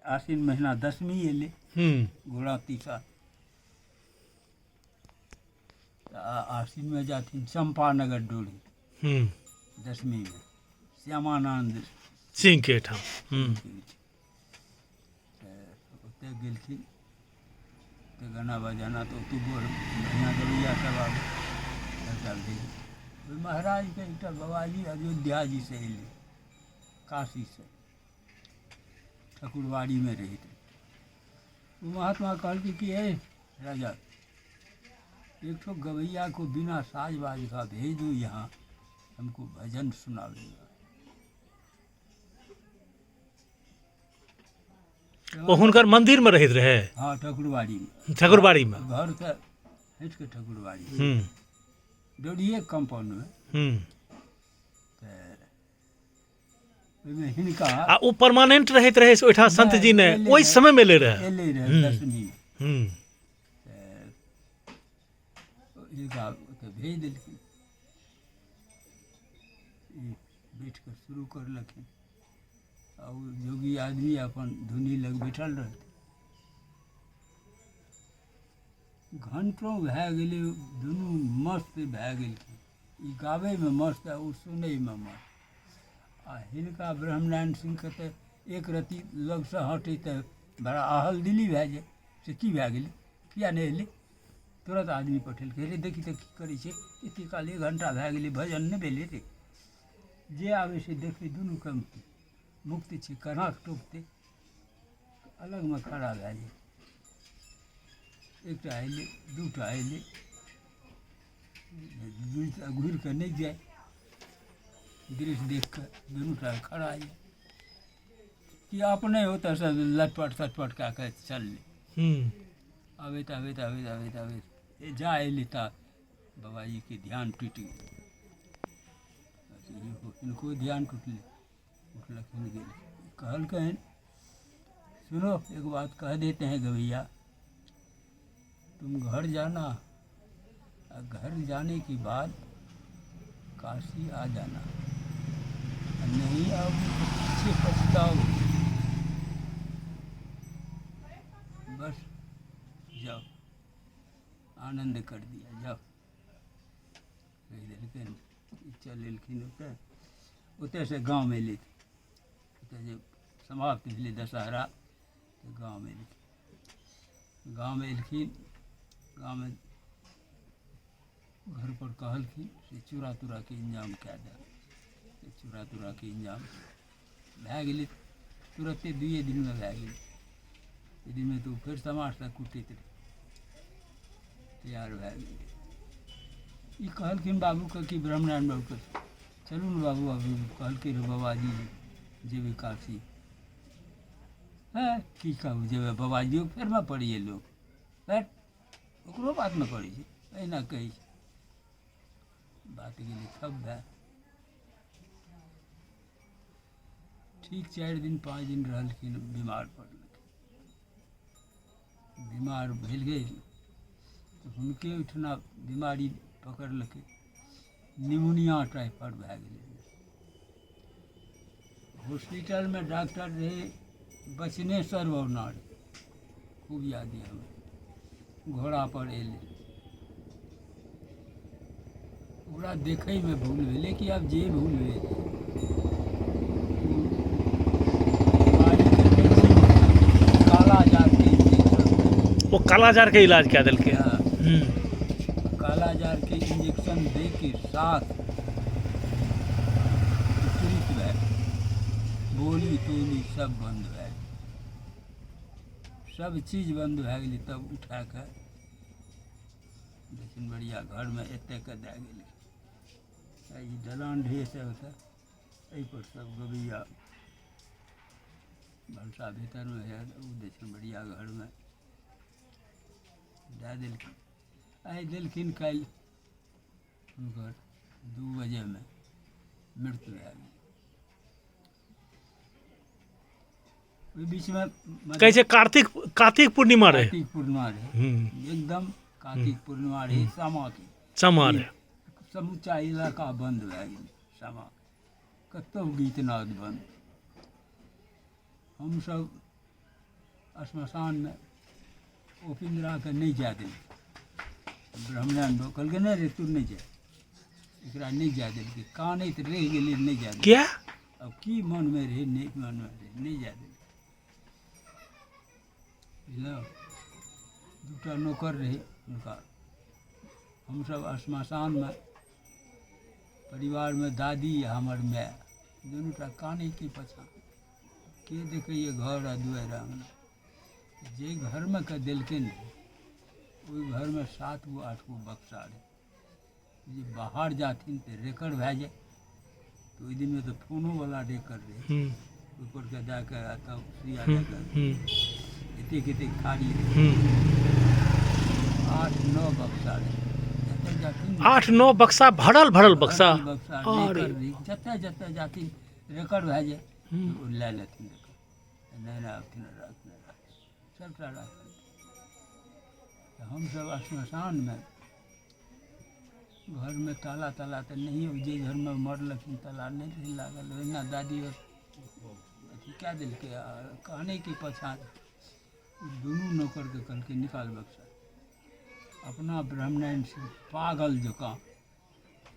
आश्विन महीना दशमी एलै घोड़ा तीसा तऽ आश्विनमे जाथिन चम्पानगर डोरी दशमीमे श्यामानन्द सिंहके एहिठाम तऽ ओतऽ गेलखिन तऽ गाना बजाना तऽ ओतऽ बड़ बढ़िआँ गबैया सब आबै सबटा भेल ओहि महाराजके एकटा बाबाजी अयोध्याजीसँ एलै काशीसँ ठाकुरबाड़ीमे रहैत रहै ओ महात्मा कहलकै कि हे राजा एक ठो गवैया को बिना साज बाज का भेज दो यहाँ हमको भजन सुनावेगा। ओ हुनकर मंदिर में रहैत रहे? हाँ, ठाकुरबाड़ी में। ठाकुरबाड़ी में। घर से हटि के ठाकुरबाड़ी डोरिए कंपाउंड में। तऽ ओहिमे हिनका आ ओ परमानेंट रहैत रहे से ओहिठाम संत जी ने एलै ओहि रहै। समय में एलै रहे। एलै रहै दशमी तऽ हिनका ओतऽ भेज देलखिन। ई बैठ कऽ शुरू करलखिन आ ओ जोगी आदमी अपन धुनी लग बैठल रहथिन। घंटो भए गेलै, दुनू मस्त भए गेलखिन। ई गाबैमे मस्त आ ओ सुनैमे मस्त। आ हिनका ब्रह्मनारायण सिंहके तऽ एक रत्ती लगसँ हटै तऽ बड़ा आहल दिली भए जाइ, से की भए गेलै, किया नहि एलै? तुरन्त आदमी पठेलकै, रे देखी तऽ की करै छै, एतेक काल एक घण्टा भए गेलै भजन नहि भेलै रे। जे आबै से देखै दुनूके मुक्त छै, केना टोकतै, अलगमे खड़ा भए जाइ। एकटा अयलै, दूटा अयलै, घुरि कऽ नहि जाय, दृश्य देख कऽ दुनू टा खड़ा यऽ कि अपने ओतऽसँ लटपट सटपट कए कऽ चललै। आबैत आबैत आबैत आबैत आबैत जा अयलै तऽ बाबाजीके ध्यान टूटि गेलै। हिनको ध्यान टूटलै, उठलखिन, गेल, कहलकनि सुनो एक बात कह देते हैं गवैया, तुम घर जाना और घर जाने के बाद काशी आ जाना, और नहीं आओगे तो पीछे पछताओगे, बस जाओ। आनंद कर दिया, जाओ। कहि देलखिन, चलि एलखिन ओतऽ। ओतयसँ गाँवमे एलै, ओतय जे समाप्त भेलै दशहरा तऽ गाँवमे एलखिन। गाँवमे एलखिन, गाँवमे घरपर कहलखिन से चूड़ा तूड़ाके इन्तजाम कए दए। चूड़ा तूड़ाके इन्तजाम भए गेलै तुरते, दुइए दिनमे भए गेलै। ओहि दिनमे तऽ ओ फेर समाजसँ कुटैत रहै, तैयार भए गेलै। ई कहलखिन बाबूके कि ब्रह्मनारायण बाबूके, चलू ने बाबू, अभी कहलकै रे बाबाजी जेबै काशी। हँ, की कहू जेबै बाबाजियो फेरमे पड़ैए लोक, हैट ओकरो बातमे पड़ै छै, एहिना कहै छै। बात गेलै ठप भए। ठीक 4 दिन 5 दिन रहलखिन, बीमार पड़लखिन। बीमार भेल गेल तऽ हुनके ओहिठिना बीमारी पकड़लकै, निमोनिया टाइफाइड भए गेलै। हॉस्पिटलमे डॉक्टर रहै बचनेश्वर बौनार, खूब याद यऽ हमरा। घोड़ा पर एलै, ओकरा देखैमे भूल भेलै कि आब जे भूल भेल, कालाजारके इंजेक्शन। ओ कालाजारके इलाज कए देलकै। हाँ। कालाजारके इंजेक्शन दै के साथ विपरीत भए गेल, बोली तोली सब बन्द भए गेल, सब चीज बन्द भए गेलै। तब उठा कऽ दक्षिण बरिया घरमे एतेक दए गेलै। ई दलान ढेर से ओतऽ एहिपर सब गबैया भनसा भीतरमे है, ओ दक्षिण बरिया घरमे दए देलखिन। आइ देलखिन, काल्हि हुनकर 2 बजेमे मृत्यु भए गेलै। ओहि बीचमे कहै छै कार्तिक पूर्णिमा रहै। कार्तिक पूर्णिमा रहै, एकदम कार्तिक पूर्णिमा रहै, सामाके सामा रहै। समूचा इलाका बन्द भए गेलै, सामा कतहु गीत नाद बन्द। हमसभ श्मशानमे ओ पिंजराके नहि जाय देलकै। ब्रह्मनारायण बाबू कहलकै नहि रे तू नहि जा, एकरा नहि जाय देलकै। कानैत रहि गेलै, नहि जाय देलकै। किया? अब की मनमे रहै, नहि मनमे रहै, नहि जाय देलकै। बुझलहुँ? दूटा नौकर रहै हुनका। हमसभ श्मशानमे परिवारमे दादी आ हमर माय दुनूटा कानैके पाछाँ के देखैए घर आ दुआरि आङ्गना। जे घरमे के देलकै ने ओहि घरमे 7 गो 8 गो बक्सा रहै। जे बाहर जाथिन तऽ रेकर्ड भए जाय। तऽ ओहि दिनमे तऽ फोनोवला रेकर्ड रहै, ओहिपर के दए कऽ आ तब सुइया दए कऽ एतेक एतेक थारी रहै। 8-9 बक्सा रहै। जतऽ जाथिन 8-9 बक्सा भरल भरल बक्सा, बक्सा रेकर्ड रहै। जतऽ जतऽ जाथिन रेकर्ड भए जाय, ओ लए लेथिन रेकर्ड। नहि नहि अखन राख, सभटा राखल। तऽ हमसभ श्मशानमे घरमे ताला ताला तऽ नहिए, जे घरमे मरलखिन ताला नहि रहै लागल। ओहिना दादी अथी कए देलकै आ कहनेके पाछाँ दुनू नौकरके कहलकै निकाल बक्सा। अपना ब्रह्मनारायण सिंह पागल जकाँ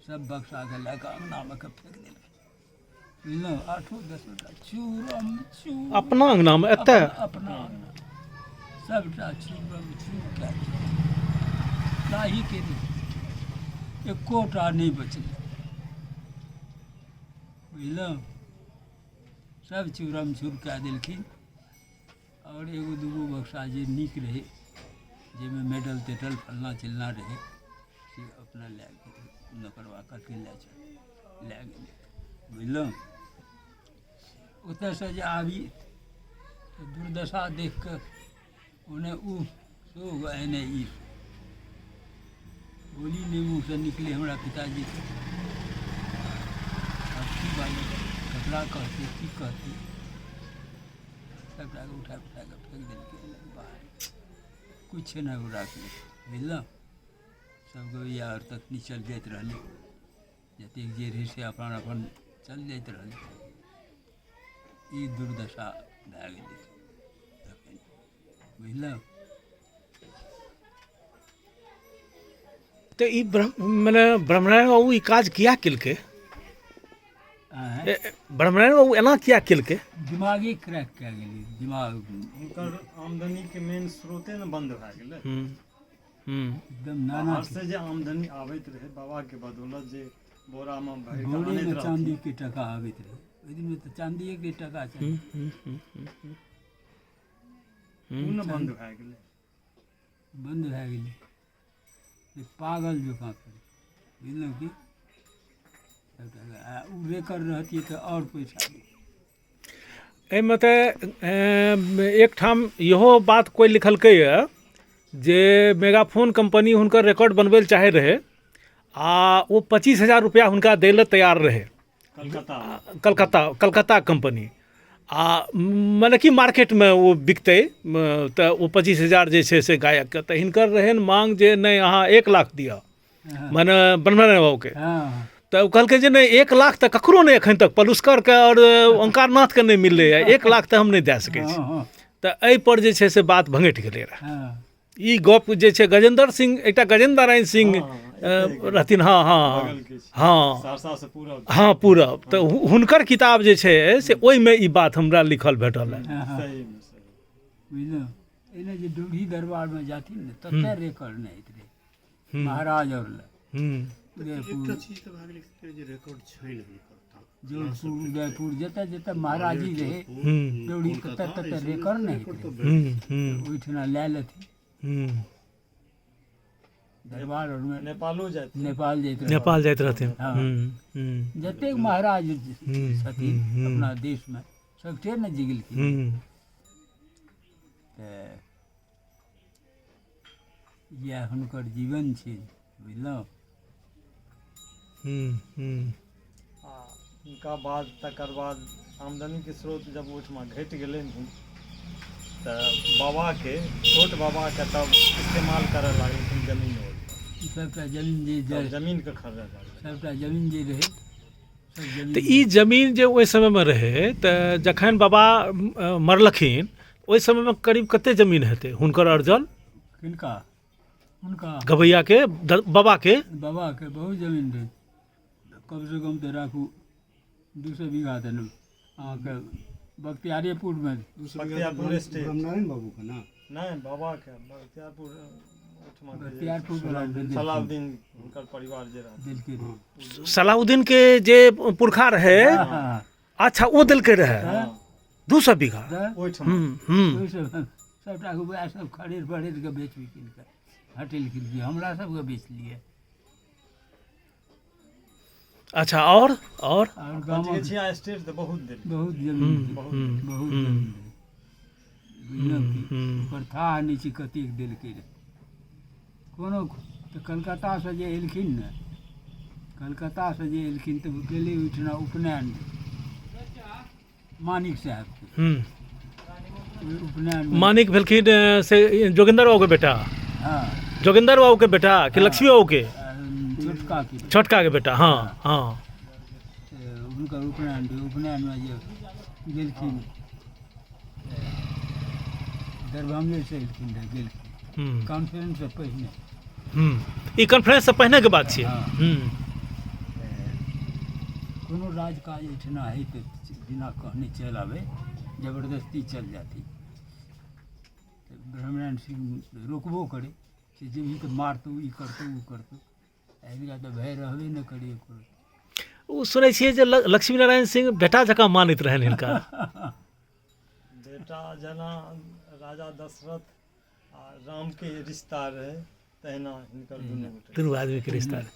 सब बक्साके लए कऽ अङ्गनामे के फेक देलकै। बुझलहुँ? 8-10 टा चूरम चूर। अपना अङ्गनामे एतऽ? अपना अङ्गना सबटा चूरम चूर कए देलकै। ताही के नहि एकोटा नहि बचलै। बुझलहुँ? सब चूरम चूर कए देलखिन। आओर एगो दूगो बक्सा जे नीक रहै, जाहिमे मेडल तेडल फल्लाँ चिल्लाँ रहै, से अपना लए गेलै। नौकरबा कहलकै लए चल, लए गेलै। बुझलहुँ? ओतयसँ जे आबी तऽ दुर्दशा देख कऽ ओने ओ सोग एने ई बोली नहि मुँहसँ निकलै हमरा पिताजीके। आब की बाजू, ककरा कहतै, की कहतै? सबटाके उठा उठा कऽ फेक देलकै बाहर, किछु नहि ओ राखलकै। बुझलहुँ? सबके इएह आओर तखनी चलि जाइत रहलै, जतेक जे रहै से अपन अपन चलि जाइत रहलै। ई दुर्दशा भए गेलै तखन। बुझलहुँ? तऽ ई ब्रह्म मने ब्रह्मनारायण बाबू ई काज किया केलकै? आँय? ब्रह्मनारायण बाबू एना किया केलकै? दिमागे क्रैक कए गेलै दिमाग। हुनकर आमदनीके मेन स्रोते ने बन्द भए गेलै। एकदम नाना बाहरसँ जे आमदनी आबैत रहै बाबाके बदौलत, जे बोरामे भरि कऽ बोरीमे आनैत रहथिन, चाँदीके टका आबैत रहै। ओहि दिनमे तऽ चाँदिएके टका चाही। ओ ने बन्द भए गेलै, बन्द भए गेलै। से पागल जकाँ करै। बुझलहुँ कि सबटा आ ओ रेकर्ड रहतियै तऽ आओर पैसा दैतियै। एहिमे तऽ एकठाम इहो बात कोइ लिखलकैए जे मेगाफोन कम्पनी हुनकर रिकॉर्ड बनबै लए चाहै रहै आ ओ 25,000 रुपैआ हुनका दै लए तैयार रहै। कलकत्ता, कलकत्ता, कलकत्ता कम्पनी आ मने कि मार्केटमे ओ बिकतै तऽ ओ 25,000 जे छै से गायकके। तऽ हिनकर रहनि मांग जे नहि अहाँ 1 लाख दिअ, मने ब्रह्मनारायण बाबूके। तऽ ओ कहलकै जे नहि 1 लाख तऽ ककरो नहि एखन तक पलुस्करके आओर ओंकारनाथके नहि मिललैए, 1 लाख तऽ हम नहि दए सकै छी। तऽ एहिपर जे छै से बात भङ्गठि गेलै रहए। ई गप जे छै गजेन्द्र सिंह, एकटा गजेन्द्र नारायण सिंह रहथिन। हँ हँ हँ, सहरसासँ पूरब। हँ पूरब। तऽ हुनकर किताब जे छै से ओहिमे ई बात हमरा लिखल भेटल है। सहीमे सही। बुझलहुँ? एने जे डोभी दरबारमे जाथिन ने तते रेकर्ड नहि होइत रहै महाराज आओर लए। उदयपुर, एकटा चीज तऽ भए गेलै जे रिकॉर्ड छै ने हुनकर। जोधपुर, उदयपुर, जतऽ जतऽ महाराजी रहै डोरी ततऽ ततऽ रेकर्ड नहि होइत रहै। ओहिठिना लए लेथिन दरबार आओरमे। नेपालो जाइत? नेपाल जाइत रहै। नेपाल जाइत रहथिन। हँ। जतेक महाराज छथिन अपना देशमे सभटे ने जी गेलखिन। तऽ इएह हुनकर जीवन छै। बुझलहुँ? आ हुनका बाद तकर बाद आमदनीके स्रोत जब ओहिठमा घटि गेलै हन तऽ बाबाके, छोट बाबाके तब इस्तेमाल करऽ लागलखिन जमीन आओर सभटा जमीन जे तब जमीनके खरीदऽ लागलै। सभटा जमीन जे रहै सब जमीन। तऽ ई जमीन जे ओहि समयमे रहै, तऽ जखन बाबा मरलखिन ओहि समयमे करीब कते जमीन हेतै हुनकर अर्जल? किनका? हुनका गवैयाके, बाबाके। बाबाके बहुत जमीन रहै, कमसँ कम तऽ राखू 200 बीघा तऽ नहि अहाँके बख्तियारेपुरमे। बख्तियारपुर स्टेट। ब्रह्मनारायण बाबूके ने? नहि, बाबाके बख्तियारपुर ओहिठमा बख्तियारपुर वला देलकै। सलाउद्दीन हुनकर परिवार जे रहल देलकै रहै। सलाउद्दीनके जे पुरखा रहै। हँ। अच्छा, ओ देलकै रहै 200 बीघा तऽ ओहिठमा। हूँ हूँ ओहिसँ सभटाके उएह सब खरीद फरीद कऽ बेच बिकिन कऽ हटेलखिन कि हमरा सबके बेचलियै। अच्छा, आओर आओर आओर गामक पचगछिया स्टेट तऽ बहुत देलकै। बहुत जमीन, बहुत। बहुत जमीन रहै, बुझलहुँ कि? ओकर थाह नहि छै कतेक देलकै रहए कोनो। तऽ कलकत्तासँ जे एलखिन ने, कलकत्तासँ जे एलखिन तऽ गेलै ओहिठिना उपनयन मानिक साहेबके। ओहि उपनयनमे मानिक भेलखिन से जोगिन्दर बाबूके बेटा? हँ। जोगिन्दर बाबूके बेटा कि लक्ष्मी बाबूके? छोटकाके। छोटकाके बेटा, हँ हँ। तऽ हुनकर उपनयन रहै। उपनयनमे जे गेलखिन, दरभंगेसँ एलखिन रहए, गेलखिन कॉन्फ्रेंससँ पहिने। ई कॉन्फ्रेंससँ पहिनेके बात छियै? हँ। कोनो राजकाज एहिठिना हइ तऽ बिना कहने चलि आबै, जबरदस्ती चल जाती। तऽ ब्रह्मनारायण सिंह रोकबो करै से जेबही तऽ मारतौ, ई करतौ, ओ करतौ। हिनका तऽ भय रहबे नहि करै एको। ओ सुनै छियै जे लक्ष्मी नारायण सिंह बेटा जकाँ मानैत रहनि हिनका। बेटा जेना राजा दशरथ आ रामके रिश्ता रहै तहिना हिनकर दुनू गोटे दुनू आदमीके रिश्ता रहै।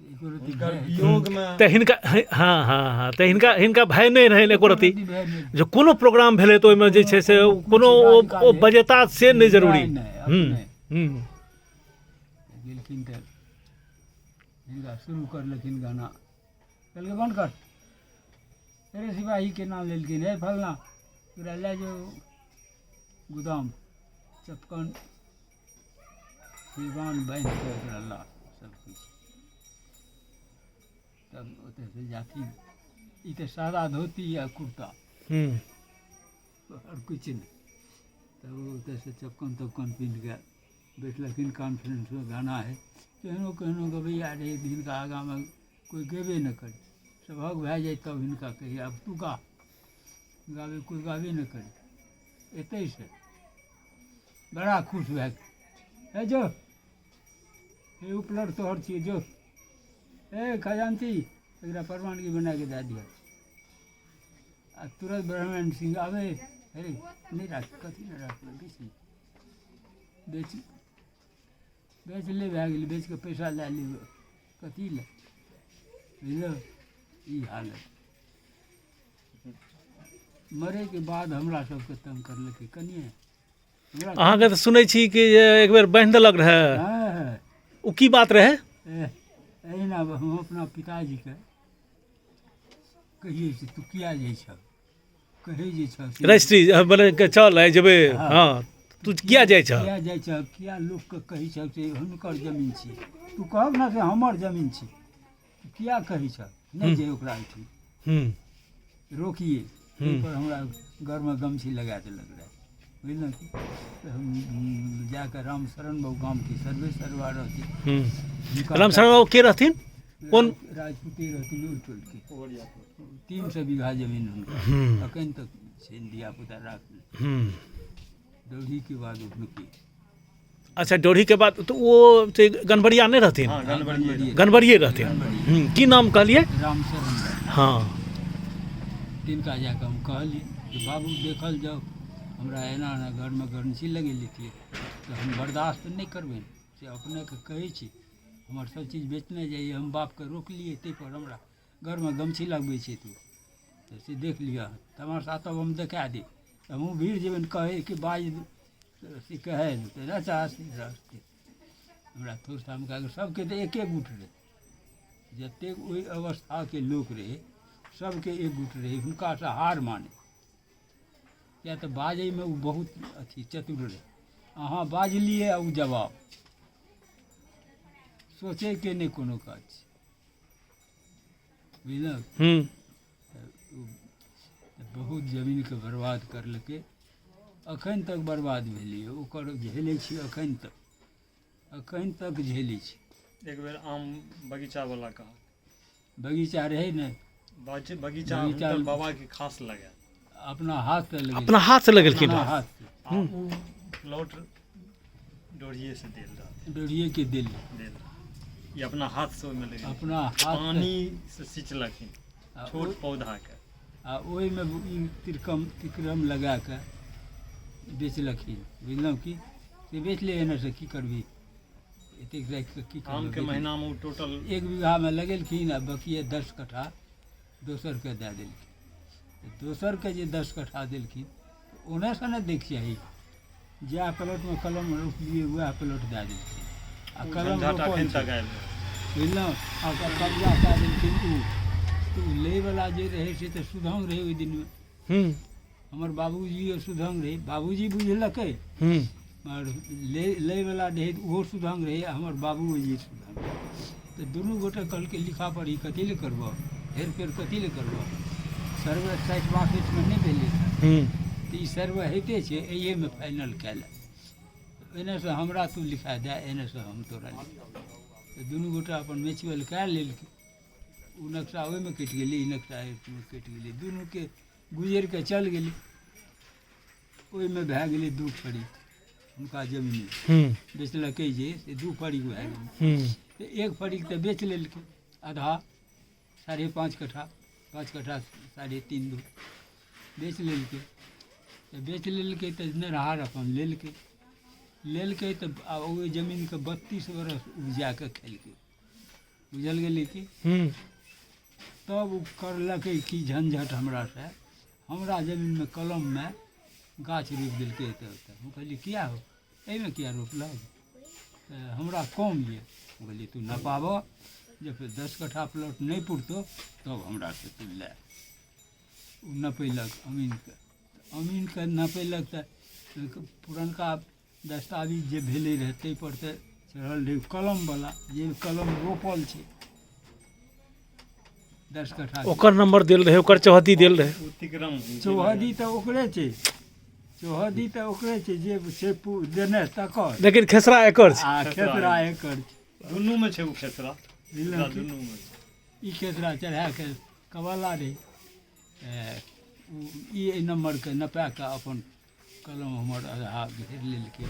एको रत्ती हुनकर भय वियोगमे तऽ हिनका, हँ हँ हँ, तऽ हिनका हिनका भय नहि रहनि एको रत्ती। भय नहि। जे कोनो प्रोग्राम भेलै तऽ ओहिमे जे छै से कोनो ओ बजेता से नहि जरूरी। नहि, नहि, हूँ अपने। हूँ गेलखिन तऽ हिनका शुरू करलखिन गाना। कहलकै बन्द कर। अरे सिपाहीके नाम लेलखिन, हे फलना, तोरा लए जो गोदाम, चपकन सिवान बान्हि कऽ ओकरा ला सबकिछु। तब ओतयसँ जाथिन। ई तऽ सादा धोती आ कुर्ता आओर किछु नहि। तब ओतयसँ चपकन तपकन पिन्ह कऽ बैठलखिन। कॉन्फ्रेंसमे गाना हइ, केहनो केहनो गबैया रहै तऽ हिनका आगाँमे कोइ गेबे नहि करै। सभक भए जाइ तब हिनका कहियै, आब तू गा। गाबै कोइ गाबे नहि करै। एतहिसँ बड़ा खुश भए कऽ, हे जो, हे उपलर तोहर छियै, जो हे खजांची, एकरा परवानगी बना कऽ दए दिअ। आ तुरंत ब्रह्मेन्द्र सिंह आबै, हे नहि राख, कथी नहि राखबै, बेच ले, बेच बेच ले, भए गेलै, बेच कऽ पैसा लए लेबै, कथी लए? बुझलहुँ, ई हालत। मरैके बाद हमरा सबके तंग करलकै कनिए हमरा। अहाँके तऽ सुनै छी कि जे एक बेर बान्हि देलक रहए? हँ। ओ की बात रहै? एहिना हम अपना पिताजीके कहियै से तू किया जाइ छह, कहै जे छह से रजिस्ट्री बोले के चल आइ जेबै। हँ, तू किया जाइ छह? किया जाइ छह, किया लोकके कहै छह से हुनकर जमीन छी? तू कहब ने से हमर जमीन छी, तू किया कहै छह? नहि जे ओकरा एहिठाम रोकिए। ओहिपर हमरा घरमे गमछी लगा देलक रहए, बुझलहुँ कि? तऽ हम जाकऽ रामशरण बाबू गामके सर्वे सर्वा रहथिन हुनका। रामशरण बाबू के रहथिन, कोन? राजपूते रहथिन ओहि टोलके। 300 बीघा जमीन हुनका अखन तक छै, धियापुता राखने। दौड़ीके बाद हुनके। अच्छा, डोढ़ीके बाद तऽ ओ से गनबरिया नहि रहथिन? हँ, गनबरिये। गनबरिये रहथिन। की नाम कहलियै? रामशरण बाबू। हँ। तिनका जाकऽ हम कहलियै जे बाबू देखल जाउ, हमरा एना एना घरमे गरंसी लगेलथिए तऽ हम बर्दाश्त नहि करबनि, से अपनेके कहै छी। हमर सब चीज बेचने जाइए, हम बापके रोकलियै ताहिपर हमरा घरमे गमछी लगबै छै तू, तऽ से देख लिअ तमाशा, तब हम देखा देब। तऽ हमहूँ भीड़ जेबनि कहै कि बाज से कहै तऽ अच्छा रहतै। हमरा थोड़ थाम कए कऽ सबके तऽ एके गुट रहै, जतेक ओहि अवस्थाके लोक रहै सबके एक गुट रहै। हुनकासँ हार मानै, किएक तऽ बाजैमे ओ बहुत अथी चतुर रहै। अहाँ बाजलियै आ ओ जवाब, सोचैके नहि कोनो काज छै, बुझलहुँ? तऽ ओ बहुत जमीनके बर्बाद करलकै। एखन तक बर्बाद भेलैए, ओकर झेलै छी एखन तक, एखन तक झेलै छी। एक बेर आम बगीचा वाला कहल। बगीचा रहै ने, बगीचा बगीचा हुनकर बाबा के खास लगे। अपना हाथसँ लगेलखिन। अपना हाथसँ लगेलखिन। अपना हाथसँ। आ ओ प्लॉट डोरिये से देल रहथिन। डोरियेके देल। देल रहथिन। ई अपना हाथसँ ओहिमे लगेलखिन। अपना हाथ पानी से सिंचलखिन आ छोट पौधाके। आ ओहिमे ई तिरकम लगा कऽ बेचलखिन, बुझलहुँ कि? से बेच ले, एने से की करबही, एतेक राखि कऽ की करबही? आमके महीनामे ओ टोटल 1 बीघामे लगेलखिन आ बकिए 10 कट्ठा दोसरके दए देलखिन। तऽ दोसरके जे 10 कट्ठा देलखिन तऽ ओन्नेसँ ने दैके चाही, जएह प्लॉटमे कलम रोपलियै वएह प्लॉट दए देलखिन आ कलम झंझट रोपल अखन छै। तक आबि रहल। बुझलहुँ? आ ओकर कब्जा कए देलखिन ओ। तऽ ओ लैवला जे रहै से तऽ सुधङ्ग रहै ओहि दिनमे। हमर बाबूजियो सुधङ्ग रहै, बाबूजी बुझलकै, मगर लैवला रहै तऽ ओहो सुधङ्ग रहै आ हमर बाबूजी सुधङ्ग रहै। तऽ दुनू गोटे कहलकै लिखा पढ़ी कथी लए करबह, हेर फेर कथी लए करबह, सर्वे 60-62 नहि भेलै तऽ ई सर्वे होइते छै, एहिएमे फाइनल कए ले, एन्नेसँ हमरा तू लिखा दए, एन्नेसँ हम तोरा लिखा। तऽ दुनू गोटे अपन म्यूचुअल कए लेलकै। ओ नक्शा ओहिमे कटि गेलै, ई नक्शा एहिमे कटि गेलै, दुनूके गुजरि कऽ चल गेलै। ओहिमे भए गेलै 2 फरीक हुनका जमीन बेचलकै, जे से 2 फरीक भए गेलै। तऽ 1 फरीक तऽ बेच लेलकै, आधा 5.5 कट्ठा, 5 कट्ठा 3.5 दू बेच लेलकै। तऽ बेच लेलकै तऽ नेरहार अपन लेलकै। लेलकै तऽ आब ओहि जमीनके 32 बरस उपजा कऽ खेलकै, बुझल गेलै कि? तब ओ करलकै की झंझट हमरासँ, हमरा जमीनमे कलममे गाछ रोपि देलकै एतऽ ओतऽ। हम कहलियै किया हो, एहिमे किया रोपलक? तऽ हमरा कम यऽ। हम कहलियै तू नपाबह, जब 10 कट्ठा प्लॉट नहि पुरतौ तब हमरासँ तू लए। ओ नपेलक अमीनके, अमीनके नपेलक तऽ पुरनका दस्तावेज जे भेलै रहै ताहिपर तऽ चढ़ल रहै कलमवला, जे कलम रोपल छै 10 कट्ठा, ओकर नंबर देल रहै, ओकर चौहद्दी देल रहै। ओ तिक्रम चौहद्दी तऽ ओकरे छै, चौहद्दी तऽ ओकरे छै जे छै देने तकर, लेकिन खेसरा एकर छै। आ खेसरा एकर छै, दुनूमे छै ओ खेसरा, बुझलहुँ कि? दुनूमे छै। ई खेसरा चढ़ा कऽ कबला रहै, ई एहि नम्बरके नपा कऽ अपन कलम हमर आधा घेर लेलकै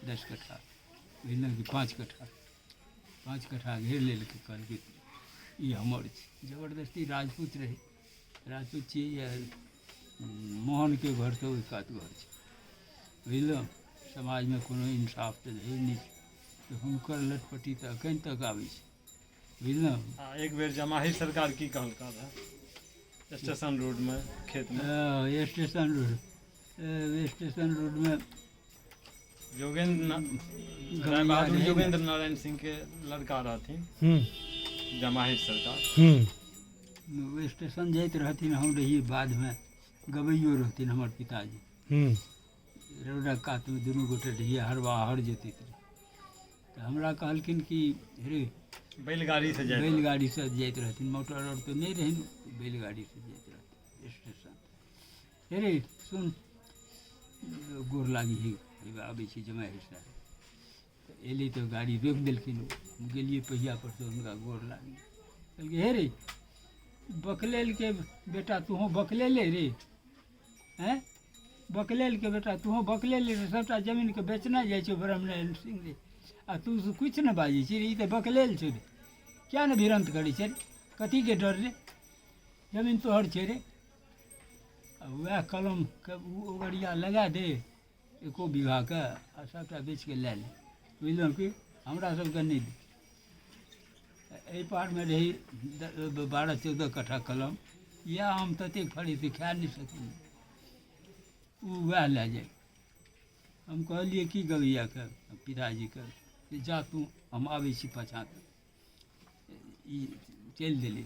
10 कट्ठा, बुझलहुँ कि? 5 कट्ठा, 5 कट्ठा घेर लेलकै, कहलकै ई हमर छै। जबरदस्ती राजपूत रहै, राजपूत छियै या मोहनके घरसँ ओहि कात घर छै, बुझलहुँ? समाजमे कोनो इंसाफ तऽ रहै नहि छै, तऽ हुनकर लटपटी तऽ एखन तक आबै छै, बुझलहुँ? आ एक बेर जमाहिर सरकार की कहलका रहए स्टेशन रोडमे खेतमे? स्टेशन रोड, स्टेशन रोडमे योगेंद्र राय बहादुर योगेंद्र नारायण सिंह के लड़का रहथिन जमाहिर सरकार। स्टेशन जाइत रहथिन, हम रहियै बाधमे, गबैयो रहथिन हमर पिताजी। रोडक कातमे दुनू गोटे रहियै, हरबाह हर जोतैत रहै। तऽ हमरा कहलखिन कि रे बैलगाड़ी से जाइत, बैलगाड़ीसँ जाइत रहथिन, मोटर आर तऽ नहि रहनि, बैलगाड़ीसँ जाइत रहथिन स्टेशन। हे रे सुन, गोर लागी हे, आबै छी जमाइ साहेब। तऽ एलै तऽ गाड़ी रोकि देलखिन, हम गेलियै पहिया पर से हुनका गोर लागली। कहलकै हे रे बकलेलके बेटा तूहों बकलेले रे, हैं बकलेलके बेटा तूहों बकलेले रे, सबटा जमीनके बेचना जाइ छौ ब्रह्मनारायण सिंह रे, आ तू किछु नहि बाजै छी रे, ई तऽ बकलेल छौ रे, किया ने भिरन्त करै छै रे, कथीके डर रे, जमीन तोहर छै रे। आ वएह कलमके ओगरिया लगा दे एको बीघाके आ सबटा बेचके लए ले, बुझलहुँ कि? हमरा सबके नहि दे। एहि पारमे रही 12-14 कट्ठा कलम, इएह आम ततेक फड़ै से खा नहि सकी, ओ वएह लए जाइ। हम कहलियै की गबैयाके पिताजीके से जा तू, हम आबै छी पाछाँ। ई चलि देली,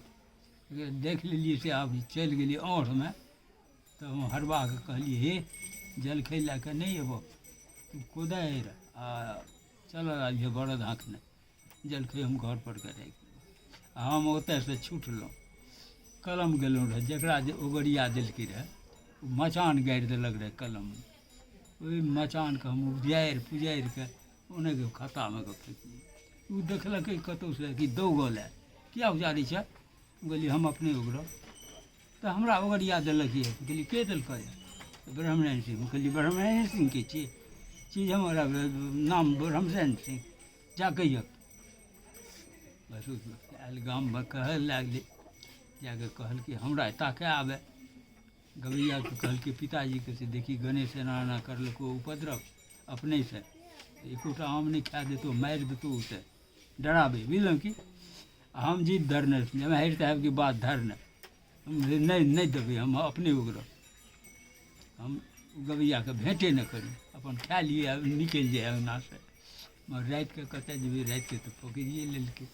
देख लेलियै से आब चलि गेलियै औँठमे। तऽ हम हरबाहके कहलियै हे जलखै लए कऽ नहि अयबह तू, कोदारि आ चलल आबिहे बरद हाँकने, जलखै हम घरपर कऽ राखि देबह। आ हम ओतयसँ छुटलहुँ, कलम गेलहुँ रहए, जकरा जे ओगरिया देलकै रहए ओ मचान गाड़ि देलक रहए कलममे। ओहि मचानके हम उजाड़ि पुजारि कऽ ओने के खत्तामे कऽ फेकलियै। ओ देखलकै कतहुसँ कि दौगल आयल, किया उजाड़ै छै? हम कहलियै हम अपने उगरब। तऽ हमरा ओगरिया देलक यऽ। कहलियै के देलकै यऽ? तऽ ब्रह्मनारायण सिंह। हम कहलियै ब्रह्मनारायण सिंहके छियै चीज, हमर नाम ब्रह्मनारायण सिंह, जा कहियक। बस आयल गाममे कहऽ लागलै, जाकऽ कहलकै हमरा ताकऽ आबय गबैयाके। कहलकै पिताजीके से देखी गणेश एना एना करलको उपद्रव, अपनेसँ एकोटा आम नहि खाए देतौ, मारि देतौ, ओतऽ डराबै, बुझलहुँ कि? आ हम जिद धरने जमाहिर साहेबके बात धरने हम नहि नहि देबै, हम अपने उगरब। हम गबैयाके भेँटे नहि करी, अपन खाए लिए आ निकलि जाइ अङ्गनासँ। मगर रातिके कतऽ जेबै? रातिके तऽ पकड़िए लेलकै।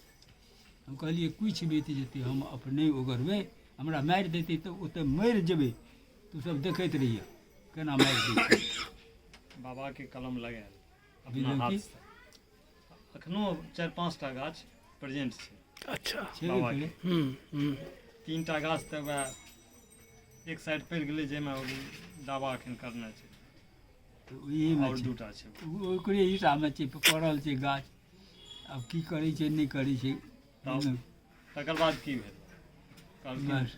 हम कहलियै किछु बीत जेतै, हम अपने ओगरबै। हमरा मारि देतै तऽ ओतऽ मरि जेबै, तू सब देखैत रहिए केना मारि दै छै। बाबाके कलम लगायल अपना हाथसँ अखनो 4-5 टा गाछ प्रेजेंट छै। अच्छा, छेबे करै। 3 टा गाछ तऽ वएह एक साइड पड़ि गेलै, जाहिमे ओ दावा एखन करने छै। तऽ ओहिमे आओर छै 2 टा छै। ओकरे हिसाबमे छै, पड़ल छै गाछ। आब की करै छै, नहि करै छै। तब तकर बाद की भेल कहलखिन? बस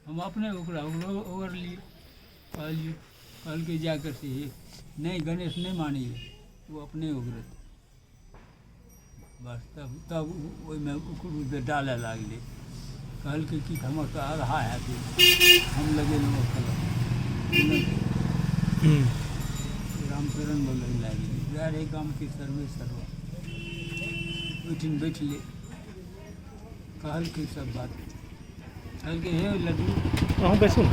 हम अपने ओकरा ओगरलियै। कहलियै, कहलकै जा कऽ से हे नहि, गणेश नहि मानैए, ओ अपने ओगरत। बस तब तब ओहिमे उकड़ू डालय लागलै। कहलकै कि हमर तऽ आधा हैत, हम लगेलहुँ कलम। रामचरण बोलय लागलै, वएह रहै गामके सर्वे सर्वा। ओहिठाम बैठलै, कहलकै सब बात। कहलकै हे लड्डू। अहूँ बैसू ने।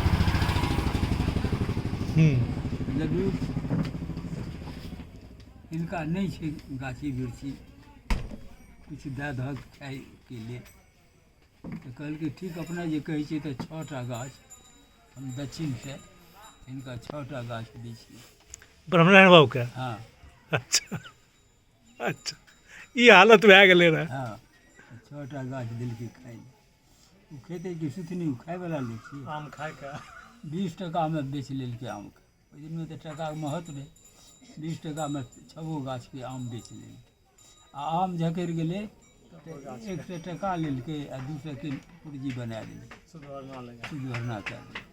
लड्डू, हिनका नहि छै गाछी बिरछी, किछु दए दहक खायके लेल। तऽ कहलकै ठीक, अपना जे कहै छियै तऽ 6 टा गाछ हम दक्षिणसँ हिनका 6 टा गाछ दै छियै। ब्रह्मनारायण बाबूके? हँ। अच्छा अच्छा, ई हालत भए गेलै रहए। हँ, 6 टा गाछ देलकै खाइ लए। ओ खेतै कि सुथनी? ओ खायवला लोक छियै। आम खाइके 20 टकामे बेच लेलकै आमके। ओहि दिनमे तऽ टकाके महत्व रहै। 20 टकामे छबो गाछके आम बेच लेलकै आ आम झकरि गेलै तऽ 100 टका लेलकै आ 200के पुर्जी बना देलकै। सुधरना लगा। सुधरना कए देलकै।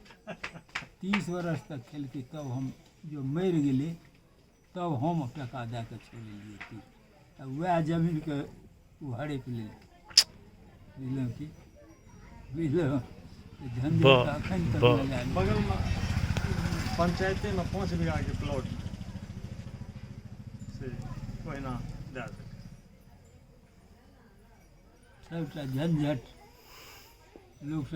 30 वर्ष तक खेलकै। तब हम जो मरि गेलै तब हम टका दए कऽ छोड़ेलियै तीर आ वएह जमीनके ओ हड़पि लेलकै, बुझलहुँ कि? बुझलहुँ? तऽ झंझट वाह, तऽ एखन तक वाह। लगा लेलकै। बगलमे पंचायतेमे 5 बीघाके प्लॉट से ओहिना दए देलकै। सबटा झंझट लोकसभ।